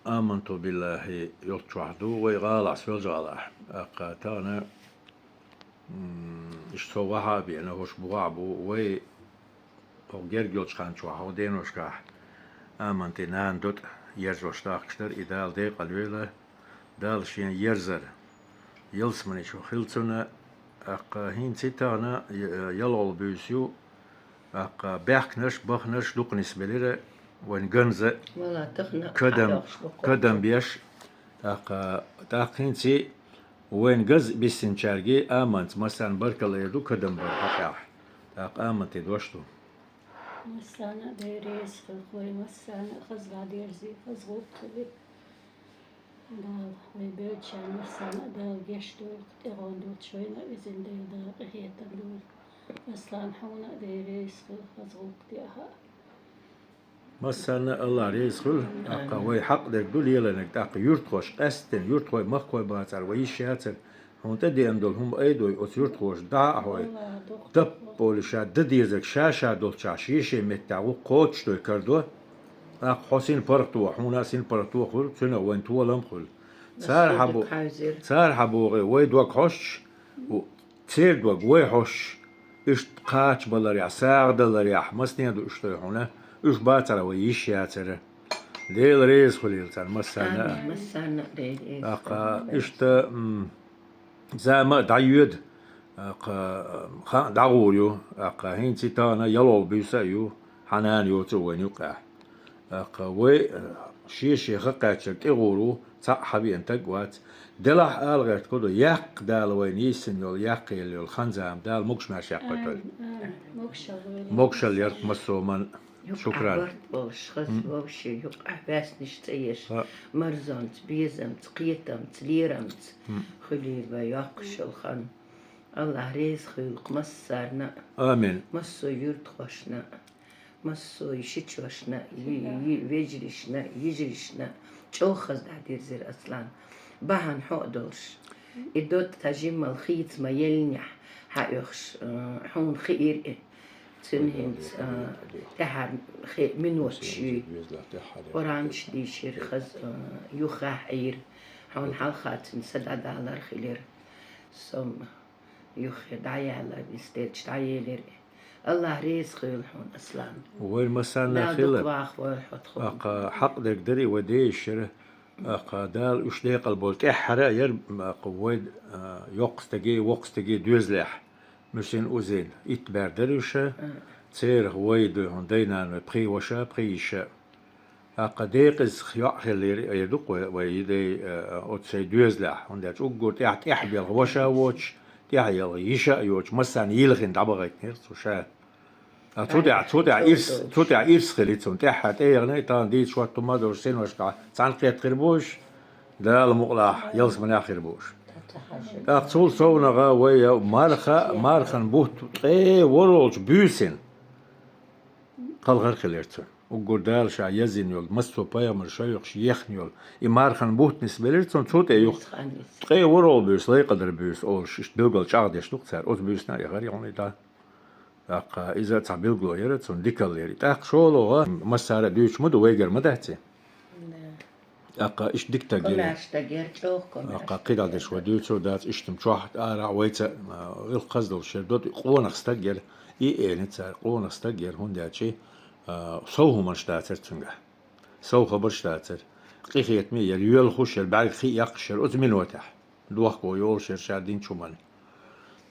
«Аманту биллахӀи» йолччохь ду, вай гӀалахь, Соьлжа-ГӀалахь. ТӀаккха тахана, м, иштта со вахьа а беана, хӀорш бухахь бу, вай хӀокху герга йолчу хан чохь, хӀокху деношкахь Аманти нана ду тӀе ерзош дахкаш дара, и Дала декъала йойла, Дала шен ерзар ялсамани чу хила цунна. ТӀаккха хӀинца и тахана я-, ялхалгӀа буьйса ю, тӀаккха баьхкинарш, баханарш дукха нисбелира, вайн ганза Вала, тахана кадам, хьаоьхуш бу кадам кхоччу. Беш. ТӀаккха, тӀаккха хӀинца вайн ганза биссинчаьрга Аманца массарна баркалла эр ду, кадам бар хьокъехь. ТӀаккха Аманти дош ду. Массарна а Дела реза хилва, вай массарна а хаза дӀадерзий, хаза гӀуллакх хилий. Дала вай бевддачарна массарна а Дала гечдойла, тӀегӀон доцуш вайна а везан Дела, Дала къинхетам дойла. Аслан, хьуна а Дела реза хилва, хаза гӀуллакх ди ахьа. Массарна а АллахӀ реза хуьлда. ТӀаккха вай хьакъ дерг ду лелийнарг, тӀаккха юьртахошка, къаьсттина юьртахой, махкахой бацара вай йиш яцара. Хьуна тӀедеана долу хӀума айдой оцу юьртахоша, дӀа а хьой. Даппа олий, ша дан дезарг ша-ша долчохь шен-шен меттехь ву кхочушдой карадо. ТӀаккха хьо синпаргӀато, хьуна а синпаргӀато хуьлу, цуьнан а вайн толам а хуьлу. Цара хьан бу-, цара хьан бохий, вай дог хьоьстуш, церан дог вай хьоьстуш, иштта кхачабаларехь, сагӀа даларехь, масане ду иштта хьуна, уьш бацара вай йиш яцара. Дела реза хуьлийла царна массарна а. Амин. Массарна а Дела реза хуьлийла. ТӀаккха иштта, м, зама а дӀайоьду, тӀаккха хан а дӀагӀур ю, тӀаккха хӀинца и тахана ялхалгӀа буьйса а ю, хьан нана йоцу а вайна юкъахь. ТӀаккха вай, э, шен-шен хан кхаьчнарг тӀегӀур ву, цхьаъ хьан веана стаг вац. Делахь ала гӀерта кху ду, яккха Дала вайна йийсина йолу, яккха елла йолу хан-зама Дала могуш-маьрша яккхийта. Амин, амин. Могушалла ярх массо а ман. Юкъахь шукран. Барт болуш, хаза вовшийн юкъахь ваьснаш цӀе еш, марзонца, безамца, кхетамца, лерамца хуьлийла вай йоккхуш йолу хан. АллахӀ реза хуьлда массарна а. Амин. Массо а юьртахошна а. Массо а шичошна, йи-, йи-, вежаршна, йижаршна чӀогӀа хаза дӀадирзира, Аслан. Бахьана хьо а долуш. И дог тхан жиммал хийца ма еллинехь хьан оьхуш, а, хьуна хиира и. Цуьнан хӀинца, а, тӀаьхьара хи-, миноташ юй. Къуръанаш дийшира, хаза, а, юххехь Ӏийра. Хьуна хьалха цуьнан са дӀадалар хилира. Со-м юххе дӀаяьлла, нисделча дӀаелира. АллахӀ реза хуьлда хьуна, Аслан. Вайн массарна а хила. Дала дукха вахавойла хьо тхуна. ТӀаккха хьакъ дерг дарий вай дезаш яра. ТӀаккха Дала уьш декъала болу тӀаьххьара а яра, тӀаккха вай, а, йоккха стаге, воккха стаге доьзалехь. Муьсин, узин, итт бер дара уьш. Церах вай ду хьуна дай-наной, пхи ваша, пхи йиша. ТӀаккха декъаза йоӀ хиллера, эр ду-кх вай, вай йидай, а, оцу шайн доьзалехь, хӀунда аьлча уггар тӀехь, тӀехь белха ваша а воцуш, тӀехь елха йиша а йоцуш, массарна йилхина дӀабахийтинера цо ша. А цу тӀехь, цу тӀехь ирс, цу тӀехь ирс хили цунна, тӀаьххьа тӀеяхана, и тахана дийца хӀотта хӀума а долуш, синошкахь цхьаьна кхетта хир бу уьш, Дала мукъалахь, ялсаманехь хир бу уьш. ТӀаккха цул совнагӀа вай марха, мархан бутт ткъе ворхӀалгӀачу буьйсина кхалхар хилира цуьнан. Уггар Дала ша язйина йолу, массо а пайхамарша шайгӀаш ехна йолу и мархан бутт нисбелира цунна, цу тӀе юха ткъе ворхӀалгӀа буьйса, лайкъадар буьйса олуш, иштта билггал чӀагӀдеш ду-кх цара. Оцу буьйсана а яхара хьуна и дӀа. ТӀаккха иза цхьа билгало яра цунна, дикалла яра. ТӀаккха шолгӀа массара а дуьйцуш ма ду, вайгара ма дац и? Да. ТӀаккха иштта дика стаг яра. Комаьрша стаг яра, чӀогӀа комаьрша стаг яра. ТӀаккха кхидӀа дерш вай дуьйцур дац, иштта чохь ара а вайца, а, илкхаз долуш яра. Дота къонах стаг яра. И элира цара, къонах стаг яра, хӀунда аьлча, а, сов хӀуманаш дацара цуьнгахь. Сов хабарш дацара. Къинхетаме яра, йоьлхуш яра, бӀаьрг хи яккхаш яра оцу минотехь. Дохко йолуш яра ша динчу хӀуманна.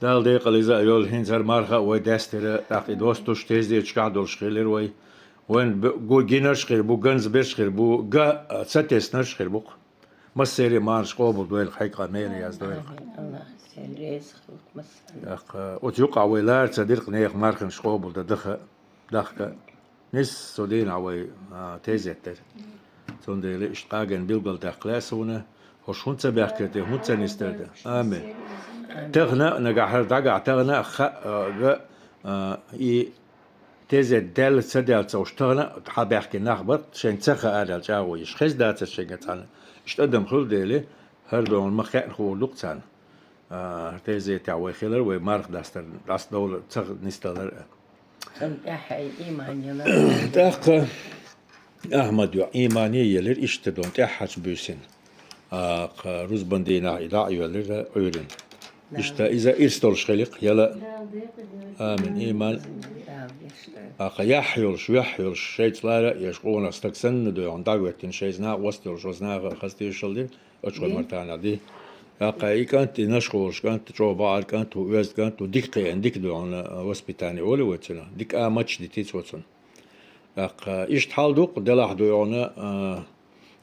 Дала декъала иза а йолу, хӀинца хӀара марха а вай даьстира, тӀаккха и достуш тезеташкахь долуш хилира вай. Вайн б-, гу-, гинарш хир бу, ганза берш хир бу, га, а, ца теснарш хир бу-кх. Массеран а марханаш къобалдойла, хьайга Дала мела яздойла. Амин. АллахӀ реза хуьлда массарна. ТӀаккха оцу юкъахь вай лара ца дира-кх нехан марханаш къобалдан даха, дахка. Нисса цу дийнахь вай, а, тезет дара. Цундела иштта къагийна билгалдаккха лаьа суна, хӀорш хӀунда ца баьхкира те, хӀунда ца нисдира те. Амин. Тахана а нагахь хӀара дӀагахь, тахана а ха-, а, га, а, и тезет даьлла, ца даьлла ца хууш, тахана а хьабаьхкина нах бара-кх, шайна ца хаара аьлла чӀагӀо йиш. Хезна дацара шайга цхьанна. Иштта адам хилла дели, хӀара догӀан ма хаьна хуур ду-кх царна. А, тезетехь вай хилар, вай марха дастар, дӀасадовлар, ца нисдалар. Цунна тӀаьхьа иман яла. ТӀаккха Ахьмад йоӀ имане елира, иштта догӀан тӀаьххьарчу буьйсина. А, кху рузбан дийнахь и дӀа а йоьллира Ӏуьйрина. Иштта иза ирс долуш хили-кх, яла. Амин. Иман. ТӀаккха яхь йолуш, юьхь йолуш, шайца лара а еш, къонах стаг санна догӀан дӀахӀоьттина, шайца накъост йолуш, оцу наха хаза тешалла дира, оцу вай мартана ди. ТӀаккха и кӀант, и Нашхолаш кӀант, чӀогӀа бакъ кӀант ву, оьзда кӀант ву, дика кхиъна, дика догӀан, а, воспитание олу вай цунах, дика а мачаш дитий цо цунна. ТӀаккха иштта хьал ду-кх, делахь догӀана, а,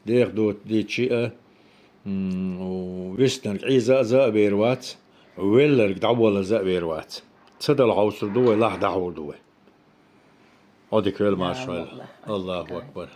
деха дота дийцчи а, м, у, виснарг Ӏийза а за а бер вац, велларг дӀаволла за а бер вац. Ца дала хьовсур ду вай, лахь дӀахьур ду вай. Ӏодика велла, марша Ӏойла. Аллаху акбар.